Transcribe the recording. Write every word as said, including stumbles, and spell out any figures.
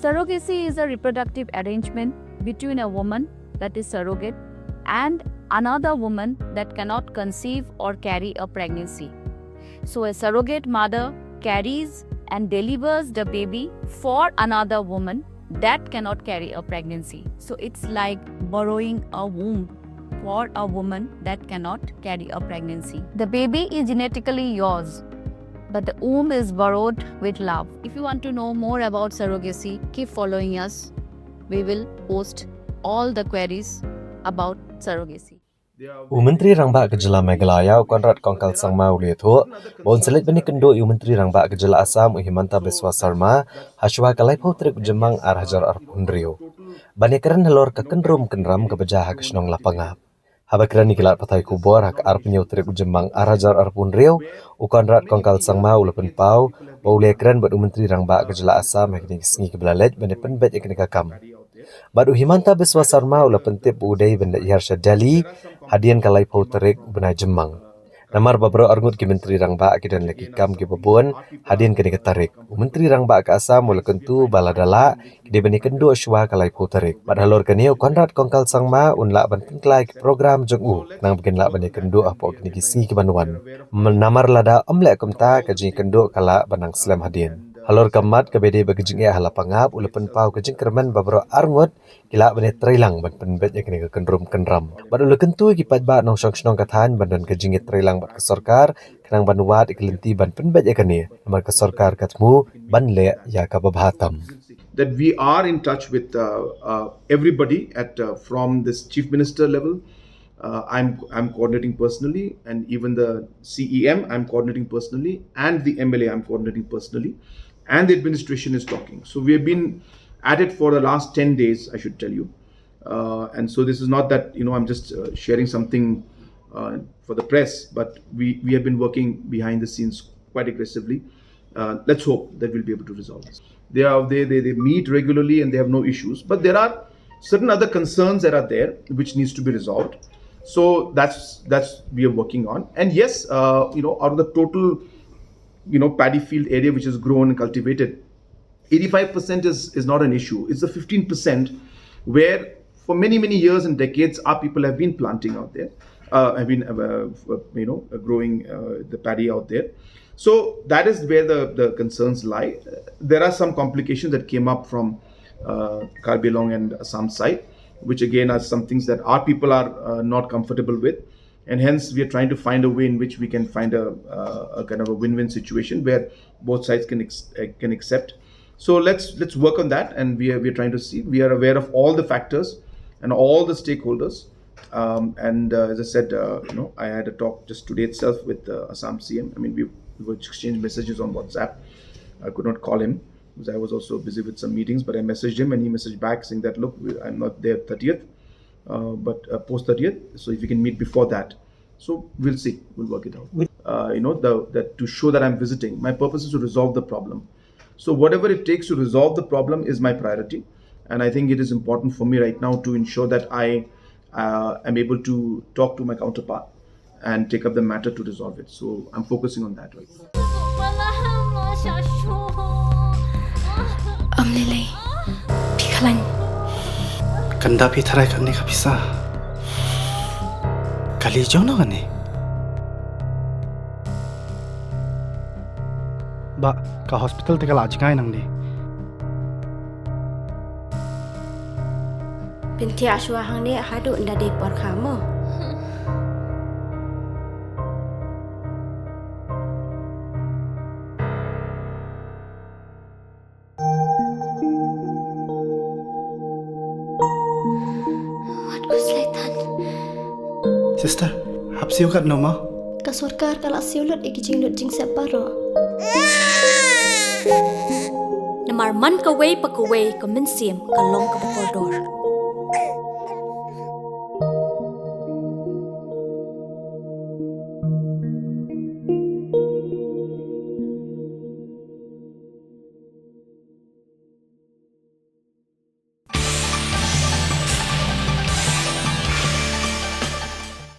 Surrogacy is a reproductive arrangement between a woman, that is surrogate, and another woman that cannot conceive or carry a pregnancy. So a surrogate mother carries and delivers the baby for another woman that cannot carry a pregnancy. So it's like borrowing a womb for a woman that cannot carry a pregnancy. The baby is genetically yours, but the womb is borrowed with love. If you want to know more about surrogacy, keep following us. We will post all the queries about surrogacy. U Myntri Rangbah ka Jylla Meghalaya, u Conrad Kongkal Sangma, u la ïathuh ba un sa leit ban ïakynduh ïa u Myntri Rangbah ka Jylla Assam, u Himanta Biswa Sarma, ha shuwa ka laiphew tarik u Jymmang ar hajar arphew hynriew, ban ïakren halor ka kynrum kynram kaba jia ha ka shnong Lapangap. Haba kren ïa ki lad pathai khubor ha ka arphew hynñiew tarik u Jymmang ar hajar arphew hynriew, u Conrad Kongkal Sangma u la pynpaw ba u la ïakren bad u Myntri Rangbah ka Jylla Assam ha kine ki sngi kiba la leit ban ïapynbeit ïa kane ka kam. Bad u Himanta Biswa Sarma u la pyntip ba u dei ban leit hiar sha Delhi hadien ka laiphew tarik u bnai Jymmang. Namar ba baroh arngut ki Myntri Rangbah ki don la ki kam kiba bun hadien kane ka tarik, u Myntri Rangbah ka Assam u la kyntu ba lada lah, ki dei ban ïakynduh shuwa ka laiphew tarik. Bad halor kane, u Conrad Kongkal Sangma un lah ban pynkylla ïa ki program jong u khnang ba kin lah ban ïakynduh hapoh kine ki sngi ki ban wan. Namar lada ym leh kumta, ka jingïakynduh ka lah ban nang slem hadien. Halor ka mat kaba dei bad ka jingeh ha Lapangap, u la pynpaw ka jingkyrmen ba baroh arngut ki lah ban ïatreilang ban pynbeit ïa kane ka kynrum kynram. Bad u la kyntu ïa ki paidbah nongshong shnong ka thaiñ ban don ka jingïatreilang bad ka sorkar khnang ban wad ïa ka lynti ban pynbeit ïa kane, namar ka sorkar ka thmu ban leh ïa kaba bha tam. That we are in touch with uh, uh, everybody at uh, from this chief minister level. Uh, I'm I'm coordinating personally, and even the C E M I'm coordinating personally, and the M L A I'm coordinating personally, and the administration is talking. So we have been at it for the last ten days, I should tell you. Uh, and so this is not that you know I'm just uh, sharing something uh, for the press, but we we have been working behind the scenes quite aggressively. Uh, let's hope that we'll be able to resolve this. They are they, they they meet regularly and they have no issues, but there are certain other concerns that are there which needs to be resolved. So that's that's we are working on. And yes, uh, you know, out of the total, you know, paddy field area which is grown and cultivated, eighty-five percent is is not an issue. It's the fifteen percent where for many many years and decades our people have been planting out there, uh, have been uh, uh, you know uh, growing uh, the paddy out there. So that is where the, the concerns lie. There are some complications that came up from uh, Karbi Anglong and Assam side, which again are some things that our people are uh, not comfortable with, and hence we are trying to find a way in which we can find a, uh, a kind of a win-win situation where both sides can ex- uh, can accept. So let's let's work on that, and we are we are trying to see. We are aware of all the factors and all the stakeholders. Um, and uh, as I said, uh, you know, I had a talk just today itself with uh, Assam C M. I mean, we, we exchanged messages on WhatsApp. I could not call him because I was also busy with some meetings, but I messaged him and he messaged back saying that, "Look, I'm not there thirtieth, uh, but uh, post thirtieth. So if you can meet before that." So we'll see, we'll work it out. Uh, you know, the, that to show that I'm visiting, my purpose is to resolve the problem. So whatever it takes to resolve the problem is my priority. And I think it is important for me right now to ensure that I uh, am able to talk to my counterpart and take up the matter to resolve it. So I'm focusing on that right now. Ym lei lei. Phi khlaiñ. Kan da phi tharai kan ne ka pisa. Kali jong no kan ne. Ba ka hospital te ka la jngai nang ne. Pynthia shuwa hangne haduh nda dei por kha mo. Wat ku slaitan. Sister, hap siew kat no ma? Ka sorkar ka la siew lut ïa ki jinglut jingsep baroh. Namar man kawei pa kawei ka mynsiem ka long kaba kordor.